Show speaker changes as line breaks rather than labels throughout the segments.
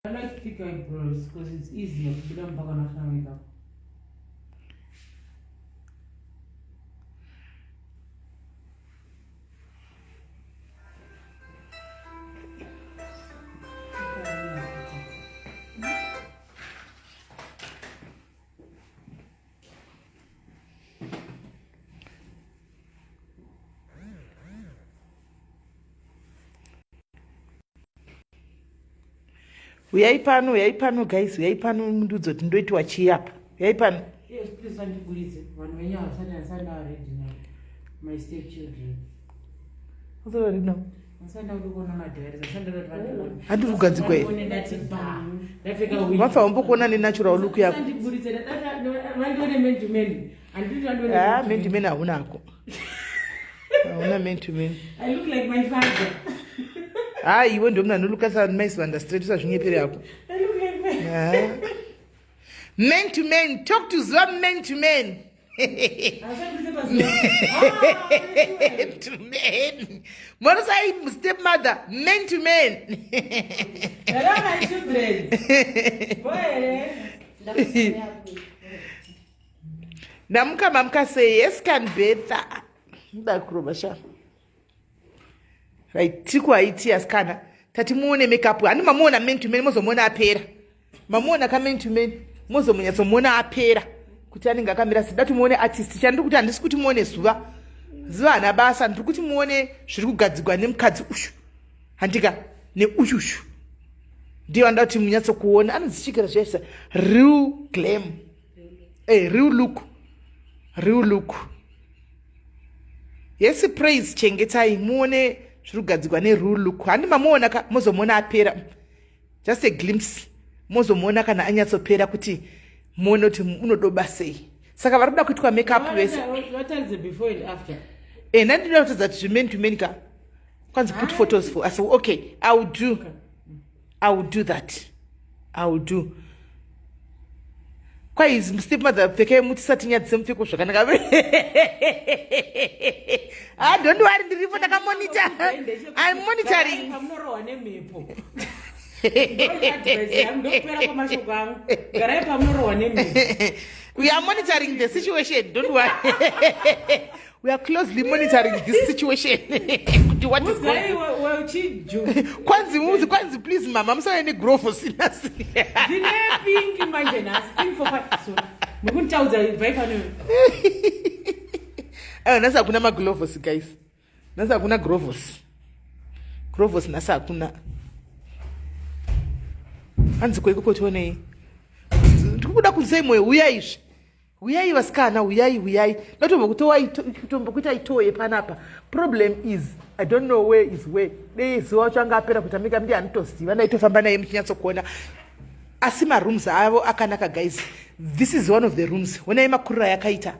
I like thick eyebrows because it's easier kubuda mpaka unafanya makeup.
Uyai pano, uyai pano guys, uyai pano mundiudze kuti ndoitiwa chii apa. Uyai pano.
Yes, please andiburitse. Vanhu venyu havasati havasati ndava ready now. My step children.
What's ready now? Handiri kugadzigwa here? Vafa vambokuona nenatural look yako. Ah, man to man hauna hako. Hauna man to man.
I look like my father.
Ah, iwe ndio munhu anoluka sa Miss Vanda straight usazvinyepere hako.
I look like my
Ah. Man to man, talk to Zuva man to man. Man to man. Monosai step mother, man to man.
Hello, my children. Boy.
Ndamuka mamuka sei? Yes can better. Ndakuroba sha. Right, tiri kuhaiti asikana. Tati muone makeup. Handi mamuona man to man mozomuona apera. Mamuona ka man to man mozomonyatsomuona apera kuti anenge akamira sei. Dati muone artist. Chandiri kuti handisi kuti muone zuva. Zuva hana basa. Ndiri kuti muone zviri kugadzigwa nemukadzi uyu. Handika neuyuyu. Ndiyo anoda kuti munyatsokuona. Anodzichikira zviya real glam. Eh, real look. Real look. Yes, praise chengetai muone zviri kugadzigwa nereal look. Handi mamuona ka mozomuona apera. Just a glimpse. Mozomuona kana anyatsopera kuti muone kuti unodoba sei. Saka vari kuda kuitwa makeup vese.
Vataridze before and after.
Eh, ndandinoda kutadza kuti zvimen to men ka. Kwanzi put photos for us. Okay, I will do. Okay. I will do that. I will do. Kwai stepmother pfekai mutisatinyadzise mupfeko zvakanaka. Ah, don't worry, ndiripo ndakamonita. I'm monitoring.
Pamunorohwa nemhepo. Garai pamunorohwa nemhepo.
We are monitoring the situation, don't worry. We are closely monitoring this situation. Kuti what is going
on?
Kwanzi muzi, kwanzi please mama, musave negrowth sina
sina. Ndine pink manje nhasi, pink for five. So, mukunditaudza ibvai pano.
Ayo nhasi hakuna magloves guys. Nhasi hakuna grovos. Grovos nhasi hakuna. Hanzi ko ikoko tionei. Ndikubuda kunzei moyo huyai izvi. Huyai vasikana huyai huyai. Ndatombo kutowa kuita itoye panapa. Problem is I don't know where is where. Dei zuva wacho anga apera kuita makeup ndiye anotoziva ndaitofamba naye muchinyatsokuona. Asi marooms avo akanaka guys. This is one of the rooms. Honai makuriro ayakaita.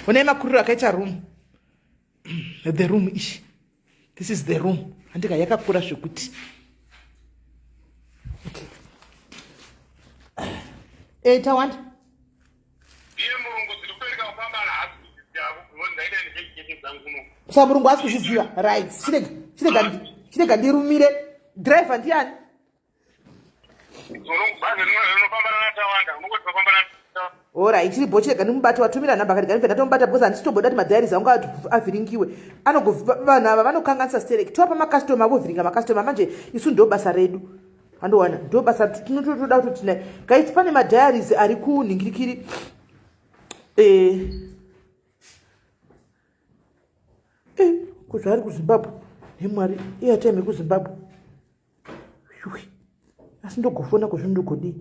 Honai makuriro akaita room. The room ishi. This is the room. Handika yakakura zvekuti. Okay. Eh, Tawanda.
Iye murungu dziri kupereka kufamba haasi kuzviziva because ndaita ndichechete dzangu kuno.
Sa murungu haasi kuzviziva. Right. Chirega, chirega, chirega ndirumire. Driver ndiani? Alright, chiri bho chirega ndimubate watumira nhamba kati gandife ndatomubata because handisitomboda kuti madiaries angu avhiringiwe. Vanhu ava vanokanganisa stereki. Tovapa makastoma vovhiringa makastoma manje isu ndo basa redu. Andowana ndo basa tinotoda kuti tinaye. Guys, pane madiaries ari kunhingirikiri. Eh. Eh, kuzvari kuZimbabwe. Hemwari, airtime yekuZimbabwe. Yuwi. Asi ndogofona kuzvinhu ndogodii?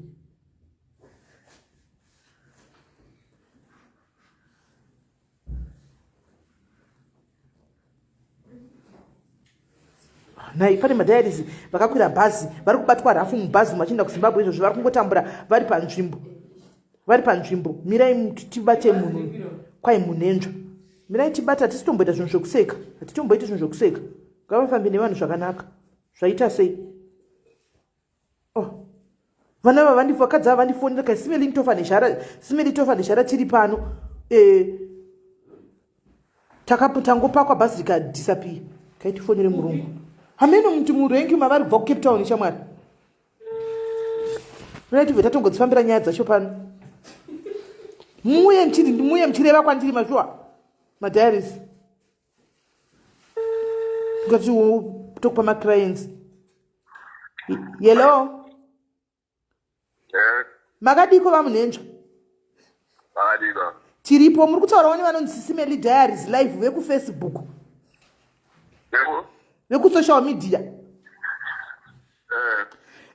Nhai pane madiaries vakakwira bhazi vari kubatwa rafu mubhazi vachienda kuZimbabwe izvozvo vari kungotambura vari panzvimbo vari panzvimbo mirai tibate munhu kwai munhenzva mirai tibate hatisi tomboita zvinhu zvekuseka hatitomboiti zvinhu zvekuseka ngavafambe nevanhu zvakanaka zvaita sei oh. Vana ava vandifu vakadzi ava vandifonera kai simeli nitofa nezhara simeli tofa nezhara tiri pano eh, tangopakwa bhazi rikadisappear kai tifonere murungu. Hameno muti murengi mavari kubva kuCape Town shamwari. Right, tibve tatongodzifambira nyaya dzacho pano. Muuye muchiri muuye muchireva kwandiri mashuwa. Madiaries. Ngati tokupa maclients. Hello.
Eh.
Makadiko vamunhenzva?
Makadiko.
Tiripo, muri kutaurawo nevanonzi Sisi Melly Diaries live vekuFacebook.
Veku?
Vekusocial media.
Eh.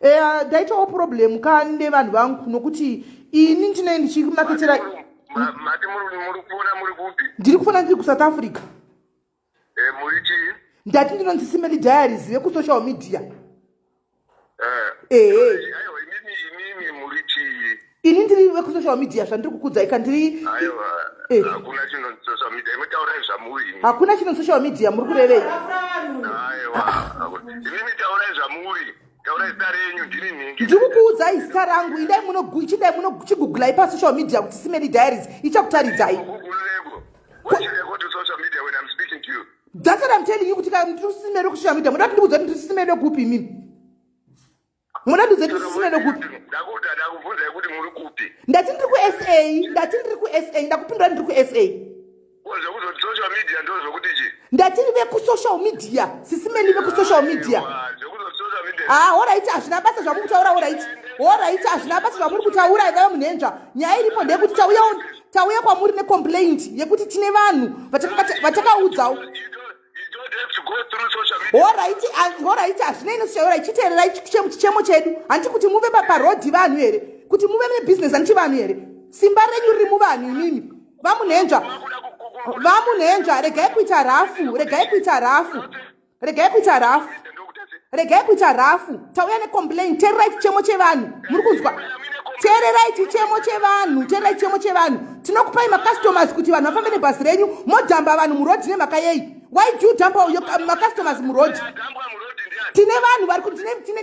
Eh, ndaitawo problem ka nevanhu vangu nokuti ini ndinee ndichimaketera
Mati muri kufona muri kupi?
Ndiri kufona ndiri kuSouth Africa.
Eh, muri chii?
Ndati ndinonzi Simeli Diaries vekusocial media.
Eh.
Ehe.
Aiwa, imimi muri chii?
Ini ndiri vekusocial media zvandiri kukudzai ka ndiri
Aiwa,
Eh.
hakuna chinonzi social media. Imi taurai zvamuri imi.
Hakuna chinonzi social media muri kurevei?
Aiwa, hakuna. Imimi taurai zvamuri. Taurai zita renyu ndini nhingi.
Ndiri kukuudzai zita rangu indai muno chindai muno chigugulai pasocial media kuti Simeli Diaries ichakutaridzai.
Google. Why should I go to social media when I'm speaking to you?
That's what I'm telling you kuti kana ndiri Simeli kusocial media munoda kuti ndikuudze kuti ndiri Simeli kupi imimi? Munoda ndiudze kuti ndiri Simeli kupi?
Ndakuda ndakubvunzai kuti muri kupi.
Ndati ndiri kuSA, ndati ndiri kuSA, ndakupindura ndiri kuSA.
Ko zvekuzoti social media ndo zvokuti chii?
Ndati ndiri vekusocial media, Sisi Melly vekusocial media.
Aiwa, zvekuzoti social media.
Ah, alright, hazvina basa zvamuri kutaura, alright. Alright, hazvina basa zvamuri kutaura ivava munhenzva. Nyaya iripo ndeyekuti tauya tauya kwamuri necomplaint yekuti tine vanhu vatakaudzawo.
You don't have to go through social media.
Alright, alright, hazvinei nesocial, alright, chiteererai chichemo chedu. Handiti kuti muve parodhi vanhu here? Kuti muve nebusiness handiti vanhu here? Simba renyu riri muvanhu imimi. Vamunhenzva. Vamunhenzva, regai kuita rafu, regai kuita rafu. Regai kuita rafu. Regai kuita rafu. Tauya necomplaint, teererai chichemo chevanhu. Muri kunzwa? Teererai chichemo chevanhu, teererai chichemo chevanhu. Tinokupai macustomers kuti vanhu vafambe nebhazi renyu, modhamba vanhu murodhi nemhaka yei? Why do you dump all your macustomers murodhi?
Adhambwa murodhi ndiani?
Tine vanhu vari ku-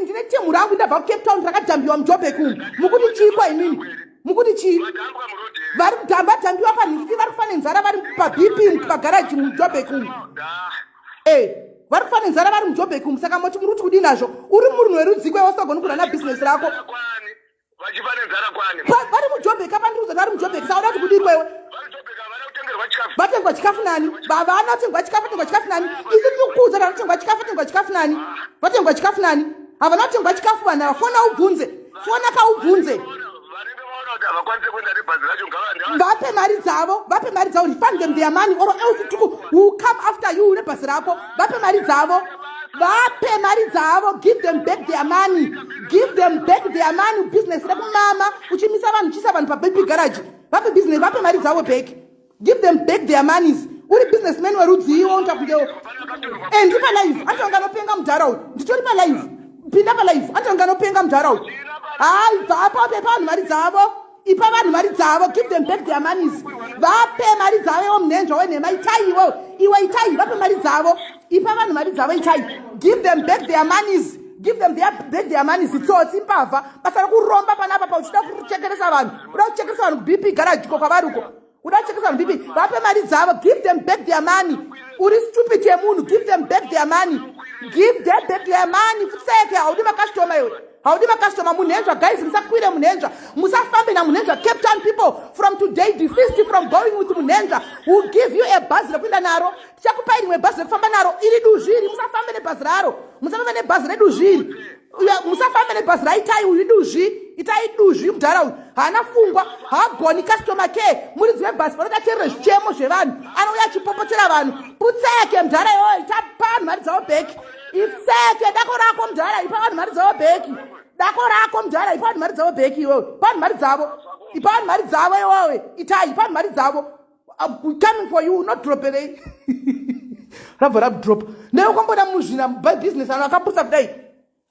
ndine temu rangu ndabva kuCape Town rakadhambiwa muJoburg umu. Mukuti chii kwa imimi? Mukuti chii?
Madhambwa murodhi here?
Vari kudhamba dhambiwa panhikiti vari kufa nenzara vari paBP pagaraji muJoburg umu.
Da.
Eh, vari kufa nenzara vari muJoburg umu saka moti muri kuti kudii nazvo? Uri munhu werudzikwe wasingagoni kurana bhizinesi rako.
Kwani? Vachifa nenzara kwani?
Vari muJoburg apa ndiri kuzoti vari muJoburg saka uda kuti kudii kwewe?
Vari Joburg havana kutengerwa chikafu.
Vatengwa chikafu nani? Vavana vatengwa chikafu, vatengwa chikafu nani? Isu tiri kukuudza kuti vanotengwa chikafu, vatengwa chikafu nani? Vatengwa chikafu nani? Havana kutengwa chikafu vanhu ava. Fona ubvunze. Fona kaubvunze.
Vanenge vaona kuti havakwanisi kuenda nebhazi racho ngava
Vape mari dzavo, vape mari dzavo, refund them their money or else tuku will come after you nebhazi rako. Vape mari dzavo. Vape mari dzavo, give them back their money. Give them back their money. Business rekumama uchimisa vanhu uchiisa vanhu paBP garage. Vape business, vape mari dzavo back. Give them back their monies. Uri businessman werudzii unoita kunge Eh, ndiri palive. Antonga anopenga mudhara uyu. Nditori palive. Pinda palive. Antonga anopenga mudhara uyu. Hayi, bva apa ipa vanhu mari dzavo. Ipa vanhu mari dzavo. Give them back their monies. Vape mari dzavo iwe munhenzva wenhema. Itai iwe. Iwe itai. Vape mari dzavo. Ipa vanhu mari dzavo itai. Give them back their monies. Give them back their monies. Tsotsi mbavha. Basa rekuromba panapa pa uchida kuchekeresa vanhu. Uda kuchekeresa vanhu BP garage ko kwavari uko. Uda kuchekeresa vanhu BP. Vape mari dzavo. Give them back their money. Uri stupid yemunhu. Give them back their money. Give them back their money. Futseke haudi makastoma iwe. Haudi makastoma munhenzva guys musakwire munhenzva. Musafambe namunhenzva. Cape Town people from today desist from going with munhenzva. We'll give you a bhazi rekuenda naro. Tichakupai rimwe bhazi rekufamba naro. Iri duzvi iri musafambe nebhazi raro. Musafambe nebhazi reduzvi iri. Uya, musafambe nebhazi raitai uyu duzvi. Itai duzvi mudhara uyu. Haana fungwa, haagoni customer care. Muridzi webhazi panoda teerere zvichemo zvevanhu. Anouya achipopotera vanhu. Putseke mudhara iwoyo, itapa vanhu mari dzavo back. Itseke dako rako mudhara, ipa vanhu mari dzavo back. Dako rako mudhara, ipa vanhu mari dzavo back iwewe. Ipa vanhu mari dzavo. Ipa vanhu mari dzavo iwewe. Itai, ipa vanhu mari dzavo. I'm coming for you, not droperei. Rabva rabdrop. Newe ukamboda muzvina business anhu akapusa kudai.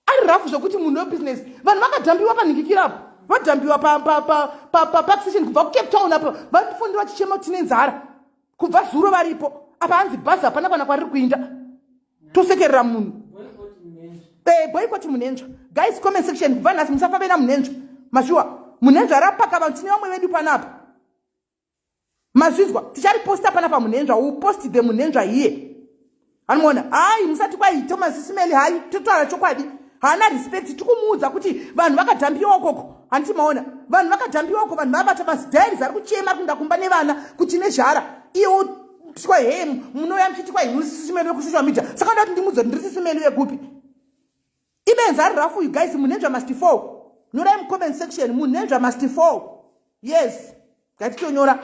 Ari rafu zvokuti munhu webusiness. Vanhu vakadhambiwa panhikikira apo. Vadhambiwa pa station kubva kuCape Town apa. Vanofundira vachichema kuti tine nzara. Kubva zuro varipo. Apa hanzi bhazi hapana kana kwariri kuinda. Tosekerera munhu. Boycott munhenzva. Guys, comment section kubva nhasi musafambe namunhenzva. Mashuwa. Munhenzva rapaka vanhu tine vamwe vedu panapa. Mazvizwa, tichariposta panapa munhenzva. We'll post the munhenzva here. Anomuona hayi musati kwai Thomas Simeli hayi totaura chokwadi haana respect tikumuudza kuti vanhu vakadhambiwa ukoko handiti maona vanhu vakadhambiwa uko vanhu vabata mazidiaries ari kuchema kuenda kumba nevana kuti nezhara iye tikwa he munouya muchiti kwai musisimeli vekusocial media saka ndoda kuti ndimuudze kuti ndiri sisimeli vekupi ibenzi ari rafu you guys munhenzva must fall nyorai mucomment section munhenzva must fall yes ngatitonyora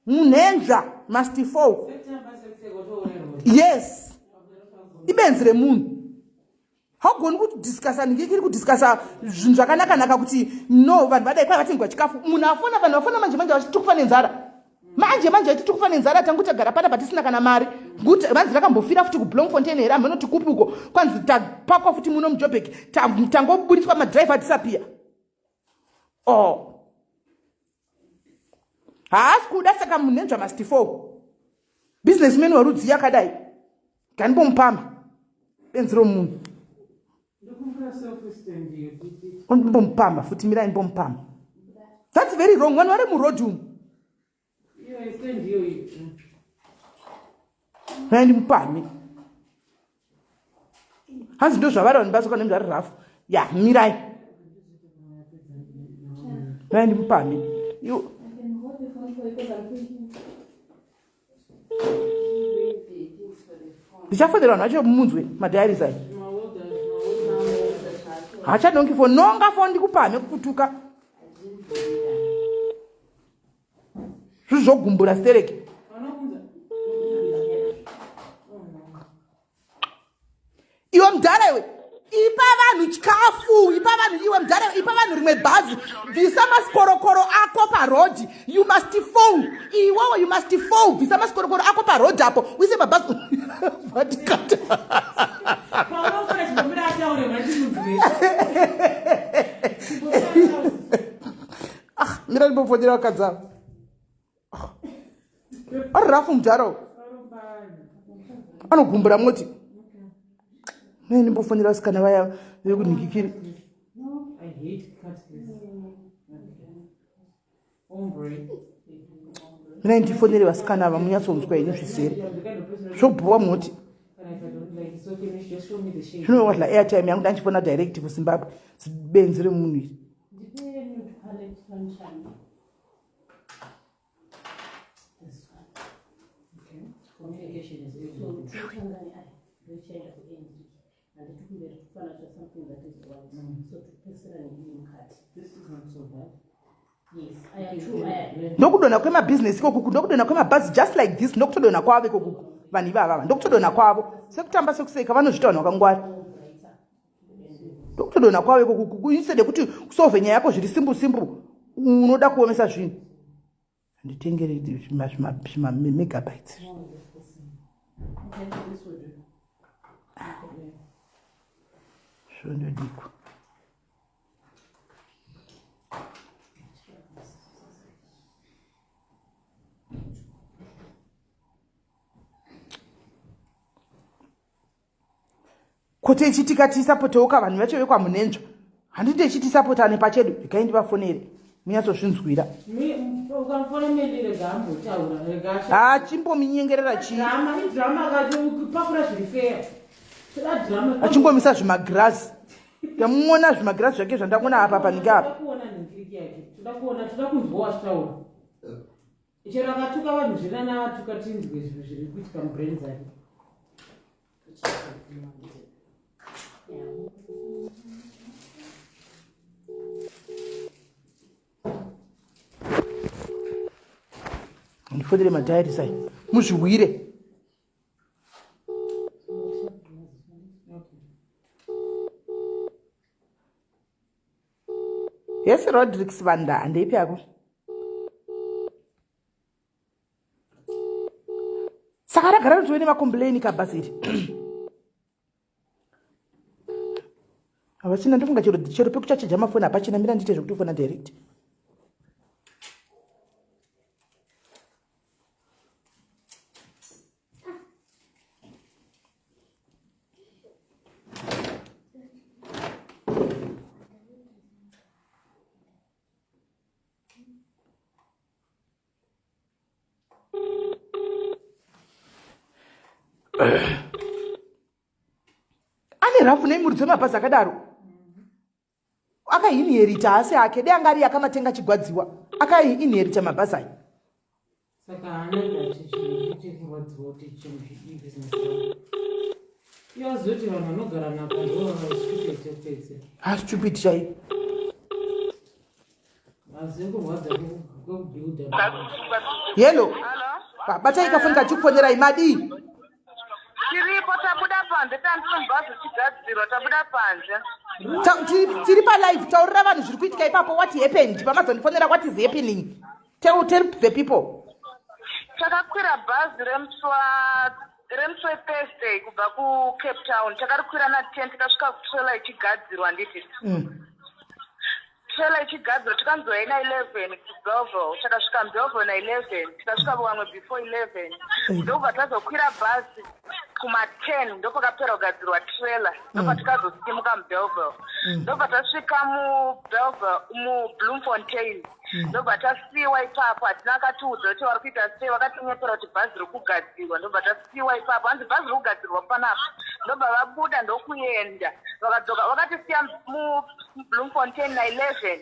munhenzva must fall yes ibenzi remunhu haugoni kudiscasa ndikiri kudiscasa zvinhu zvakanakanaka kuti no vanhu vadai kwai vatengwa chikafu munhu afona vanhu vafona manje manje vachiti tikufa nenzara manje manje vachiti tikufa nenzara tangu tagara pana patisina kana mari kuti vanzi rakambofira futi kublomfontein here hameno tikupi uko kwanzi tapakwa futi muno mujobek tangoburitswa madriver disappear oh haasi kuda saka munhenzva must fall businessman werudzi yakadai gandimbomupama benzi romunhu ndimbomupama futi mirai ndimbomupama that's very wrong vanhu vari muroad umu Nai ndimupamhi. Hanzi ndozvavari vanhu basa kwane zvari rafu. Ya, mirai. Nai ndimupamhi. You Ndichafonera vanhu vacho munzwe madiaries ayo. Hachadongi foni nonga foni ndikupamhe kukutuka. Zvinhu zvogumbura stereki. Iwe mudhara iwe ipa vanhu chikafu ipa vanhu iwe mudhara ipa vanhu rimwe bhazi bvisa masikorokoro ako parodhi you must fall iwewe you must fall bvisa masikorokoro ako parodhi apo uise mabhazi vatikata ah mira ndimbofonera vakadzi ava ah. Ari rafu mudhara uyu anogumbura moti nei ndimbofonera vasikana vaya vekunhikikiri mirai ndifonere vasikana ava munyatsonzwa henyu zvizere zvobhowa moti zvino wadla airtime yangu ndanchifona direct kuzimbabwe zibenzi remunhu iri Ndokudonha kwemabhizinesi ikokuku ndokudonha kwemabhazi just like this ndokutodonha kwavo ikokuku vanhu ivavava ndokutodonha kwavo sekutamba sekuseka vanozviita vanhu vakangwara ndokutodonha kwavo ikokuku instead yekuti kusolve nyaya yako zviri simple simple unoda kuomesa zvinhu handitengere zvimamegabytes zvondodikwa Ko tichitika tisapotewo ka vanhu vacho vekwamunenzva handiti tichiti sapotane pachedu regai ndivafonere munyatsozvinzwira achimbominyengerera chii achimbomisa zvimagirazi ndamuona zvimagirazi zvake zvandakuona apa panenge apa
Chero akatuka vanhu zvinana vatuka tinzwe zvinhu zviri kuitika mubrain dzake.
Ndifonere madiaries ayo muzviwire. Yes, Rodrick Sibanda, handeipi yako? Saka ragara ritove nemacomplaini kabhazi iri. Havachina ndofunga chero chero pekuchachaja mafoni hapachina mira ndiite zvekutofona direct. rafu nei muridzi wemabhazi akadaro akainherita haasi ake dei anga ari akamatenga chigwadziwa akainherita mabhazi ayo
saka haana kuti kurwadziwa kuti chinhu chidii business iye azoti vanhu vanogara napa ndivo vastupid
ha stupid chaiyo
vazive kurwadza kwekubuilda
hello batai kafoni kachikufonerai madii
Tiripo tabuda panze tandiri mubhazi tichigadzirwa tabuda panze.
Tiri palive taurira vanhu zviri kuitika ipapo what happened pamazondifonera what is happening tell, tell the people
Takakwira bhazi remusi wa remusi weThursday kubva kuCape Town. Takarikwira na10 tikasvika kutrailer ichigadzirwa nditi. Trailer ichigadzirwa tikanzwa ina 11 kuBellville. Takasvika muBellville na11 tikasvika vamwe before 11. Ndokubva tazokwira bhazi kuma-10 ndopakapera kugadzirwa trailer ndobva tikazosimuka muBellville. Ndobva tasvika muBellville muBloemfontein. Ndobva tasiyiwa ipapo hatina akatiudza kuti vari kuita sei vakatinyepera kuti bhazi riri kugadzirwa ndobva tasiyiwa ipapo hanzi bhazi riri kugadzirwa panapa ndobva vabuda ndokuenda vakadzoka vakatisiya muBloemfontein na11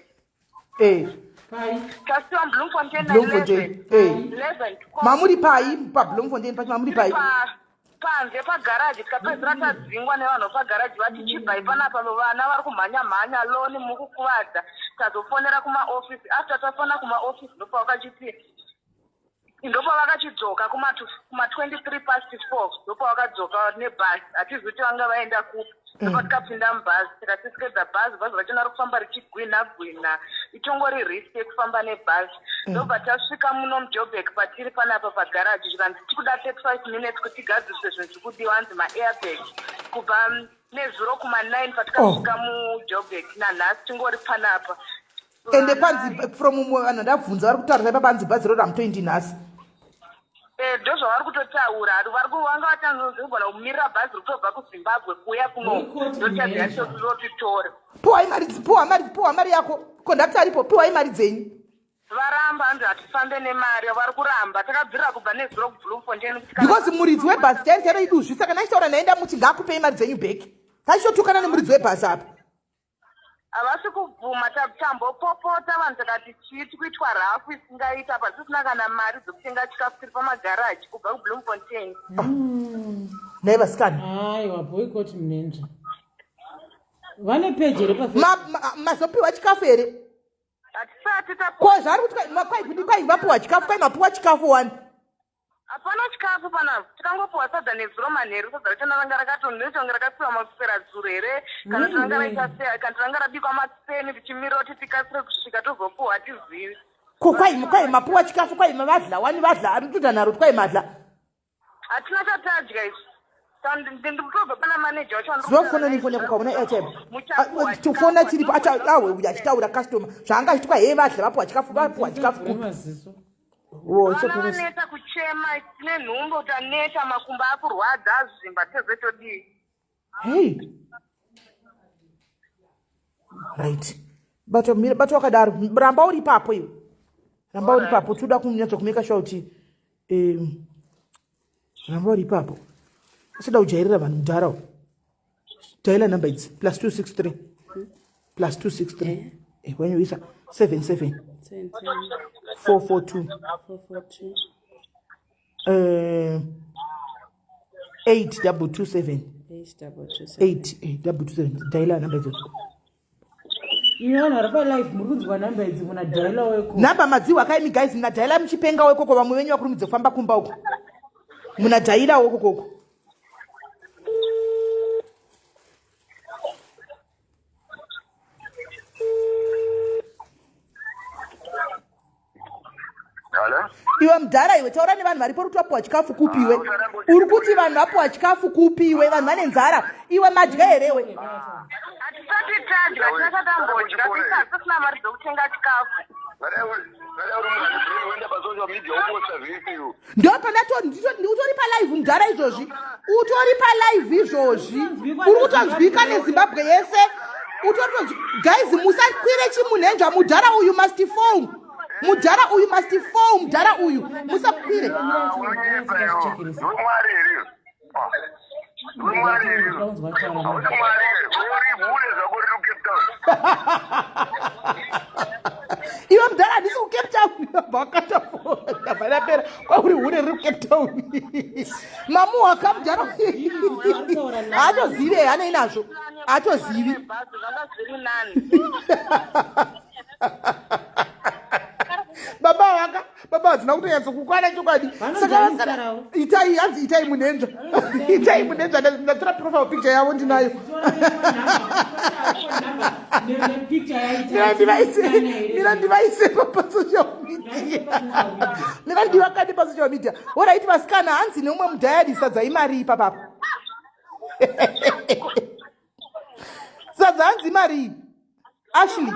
eh.
pai
tasiyiwa muBloemfontein
Bloemfontein,
na11
eh.
11
mamuri pai pabloemfontein pacho mamuri pai
panze pagaraji tikapedzisira tadzingwa nevanhu vepagaraji vati chibvai panapa vana vari kumhanya mhanya loni mukukuvadza tazofonera kumaofisi after tafona kumaofisi ndopavakachiti ndopavakachidzoka kuma-23 past 4 ndopavakadzoka nebhasi hatizivi kuti vanga vaenda kupi ndopa tikapinda mubhazi tikasiskedza bhazi bhazi rachona ri kufamba richigwinha gwinha itongori risk yekufamba nebhazi ndobva tasvika muno muJoburg patiri panapa pagaraji zvikanzi tikuda 35 minutes kuti tigadzirise zvinhu zviri kudiwa hanzi maairbag kubva nezuro kuma-9 patikasvika muJoburg nanhasi tingori panapa
ende panzi from umwe vanhu ndabvunza vari kutaura ipa panzi bhazi roro hamutoendi nhasi
Ndozvavari kutotaura vari vanga vatanzogona kumirira bhazi riri kutobva kuZimbabwe kuuya kuno
Boycott
ndochaziatotitora.
Piwai mari, piwa mari, piwa mari yako. Kondakta aripo, piwai mari dzenyu.
Varamba, hanzi hatifambe nemari, vari kuramba. Takabvirira kubva nezuro kuBloemfontein kuti kana-
Because muridzi webhazi chairo chairo iduzvi, saka nachitaura naye ndamuti ngaakupei mari dzenyu back. Tachitotukana nemuridzi webhazi apa.
Havasi kubvuma. Tambopopota vanhu takati chii tikuitwa rafu isingaita apa tisina kana mari dzekutenga chikafu tiri pamagaraji kubva kuBloemfontein.
Nhai vasikana.
Aiwa, boycott munenzva vane peji here paFacebook?
Mazopiwa chikafu here?
Hatisati.
Ko zvari kuti kwai vapiwa chikafu, kwai mapiwa chikafu wani?
Hapana chikafu panapa, tikangopiwa sadza nezuro manheru. Sadza rachona ranga rakatonhesonge rakapiwa maswera dzuro here kana kuti ranga raita sei kana kuti ranga rabikwa makuseni tichimirira kuti tikasire kusvika tozopiwa, hatizivi.
Ko kwai mapiwa chikafu, kwai mavadla wani, vadla ari kutoita nharo kuti kwai madla?
Hatina chatadya izvi. Ndikutobva pana maneja wacho.
Zinofona nefoni yako ukaona airtime tofona tiripo awe uyu achitaura customer zvaanga achitwa hee vadla, vapiwa chikafu, vapiwa chikafu kupi?
Maziso.
Wo,
Vana vaneta kuchema, tine nhumbu, taneta, makumbo akurwadza, azvimba, teze todii?
Hei, right, bato mira, bato wakadaro, ramba uri ipapo iwe, ramba uri ipapo. Toda kunyatsa kumeka sure kuti ramba uri ipapo, usada kujairira vanhu mudhara uyu. Diala number idzi: +263, +263 wanyoisa 77 442 8227 8227. Diala number idzodzo.
Imi vanhu vari palive muri kunzwa nhamba idzi, muna dhaila weko.
Nhamba madziwa kaimi guys, muna dhaila muchipenga wekoko, vamwe venyu vakurumidze kufamba kumba uko, muna dhaila wekokoko.
Hello?
Iwe mudhara iwe, taura nevanhu varipo kuti vapiwa chikafu kupiwe. Uri kuti vanhu vapiwa chikafu kupiwe? Vanhu vane nzara iwe, madya herewe?
Hatisati tadya, hatina chatambodya, tisina mari dzekutenga chikafu.
Vadai uri munhu ane brain woenda pasocial media woposta zvisiyo.
Ndopandatori palive mudhara izvozvi, utori palive izvozvi, uri kutonzwika neZimbabwe yese, utori kutonzwi. Guys, musakwire chimunhenzva mudhara uyu must phone, mudhara uyu must phone, mudhara uyu musakwire.
Unonyepa iwe. Ndiwe Mwari here? Mwari here? Hauna mwari here? Uri hure zvako riri kuCape Town.
Iwe mudhara handisi kuCape Town. Vakata foni ndabva ndapera. Kwauri hure riri kuCape Town. Mamuhaka mudhara. Haatozivi hanei nazvo. Haatozivi.
Bhazi zvanga zviri nani.
Baba vaka baba hadzina kutonyatso kukwana chokwadi. Saka itai hanzi itai munhenzva. Itai munhenzva ndatora profile picture yavo ndinayo. Mira ndivaise pasocial media. Mira ndivakande pasocial media. Alright vasikana hanzi neumwe mudhayari sadza imari ipapapa. Sadza hanzi imari. Ashley.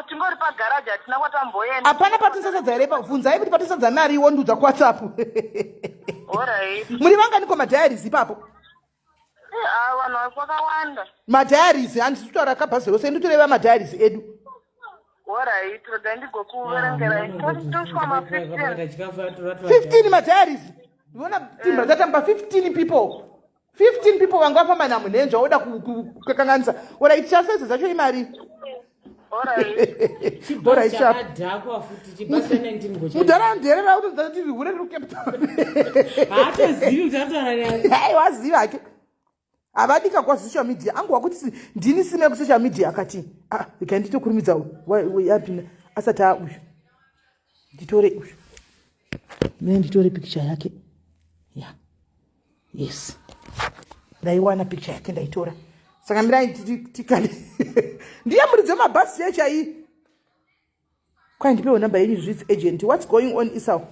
Tingori pagaraji hatina kwatamboenda.
Hapana patisadza here pa bvunzai kuti patisadza mari wondudza kuWhatsApp.
Alright.
Muri vanganiko madiaries ipapo?
Ah, vanhu vakawanda.
Madiaries handisi kutaura kabhazi rose nditoreva madiaries edu.
Alright, rega ndigokuverengerai. Tosvika ma 15.
15 madiaries. Ndinoona timba tatamba 15 people. 15 people vanga vafamba namunhenzva woda kukanganisa. Alright, chasese zacho imari.
Alright.
Alright, sharp. Mudhara nderera kuti tiri hure riri kuCape Town.
Haatozivi kuti anotaura naye.
Hai waziva hake. Havadika kwa social media angu wakuti ndini sime ku social media akati ah rega nditokurumidza yapinda asati a uyu nditore uyu mine nditore picture yake ya yes ndaiwana picture yake ndaitora saka mirai tikale ndiye muridzi wemabhasi chaiyo chaiyi kwai ndipewo namba yenyu zvits agent what's going on Esau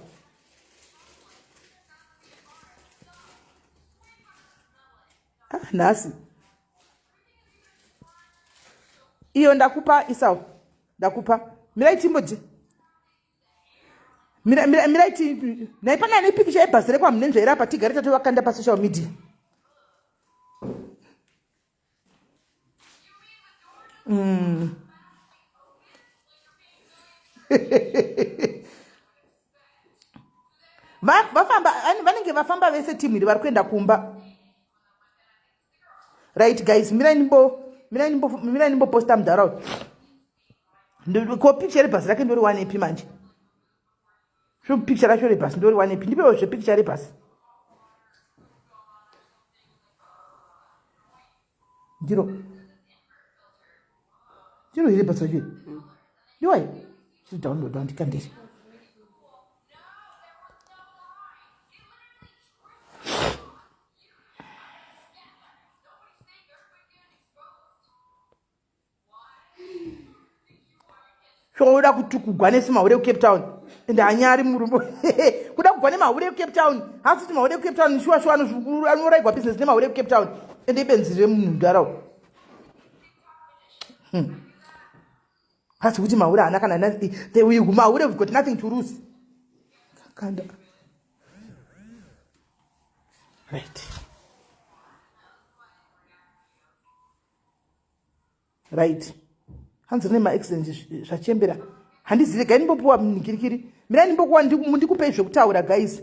ah, nhasi iyo ndakupa Esau ndakupa mirai timbodzi mirai ti nhai pana ane pikicha yebhazi rekwamunenzva here apa tigare tatovakanda pasocial media Vafamba vanenge vafamba vese timu iri vari kuenda kumba. Right guys, mirai ndimboposta mudhara uyu. Ko picture rebhasi rake ndoriwanepi manje? Zvo picture racho rebhasi ndoriwanepi? Ndipewo zvepicture rebhasi. Ndiro. Ndiro here bhasi racho? Ndiwai? Chiri download ndikandiri. Shoda kutukugwa nesimahure kuCape Town ende hanyari murume kuda kugwa nemahure ekuCape Town hasi kuti mahure ekuCape Town shuwa shuwa anoraigwa business nemahure ekuCape Town ende ibenzi remunhu mudhara hasi kuti mahure haana kana mahure we've got nothing to lose kanda right right hanzi rine maaccident zvachembera handizive gai ndimbopuwa ningirikiri mirai ndimbokuwa ndikupei zvekutaura guys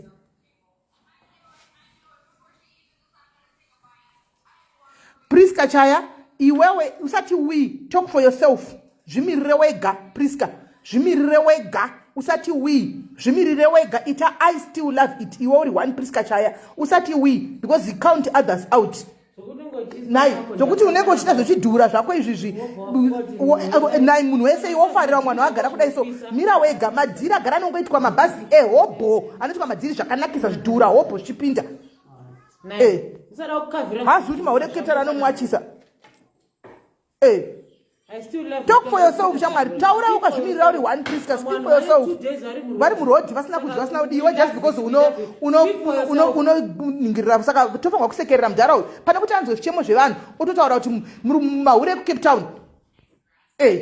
Priska Chaya iwewe usati we talk for yourself zvimirire wega Priska zvimirire wega usati we zvimirire wega ita I still love it iwe uri one Priska Chaya usati we because you count others out nai zvokuti unenge uchida zvochidhura zvako izvizvi nai munhu wese wofarira mwana wagara kudai so mira wega madhiri agara anongoitwa mabhazi ehobho anoitwa madhiri zvakanakisa zvidhura hobho zvichipinda hazi kuti mahure keptara anomwachisa Talk for yourself shamwari taura ukazvimirira uri one Priska speak for yourself vari murodhi vasina kudya vasina kudiwa just because unoningirira saka tofanirwa kusekerera mudhara uyu pane kuti anzwe zvichemo zvevanhu ototaura kuti mahure ekuCape Town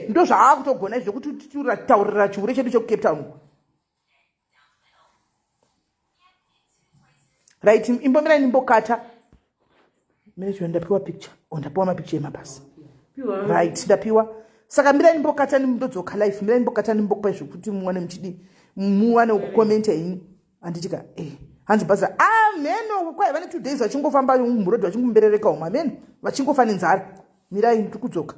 ndo zvaakutogona izvi zvekuti taurira chihure chedu chekuCape Town right imbomirai ndimbokata miracho ndapiwa picture o ndapiwa mapicture emabhasi right ndapiwa saka mirai ndimbokata ndodzoka life mirai ndimbokata ndimbokupai zvekuti muwane muchidi muwane kukomenta henyu handitika eh. Hanzi bhazi ameno kwai vane 2 days vachingofamba murodhi, vachingomberereka umo, ameno vachingofa nenzara. Mirai, ndiri kudzoka.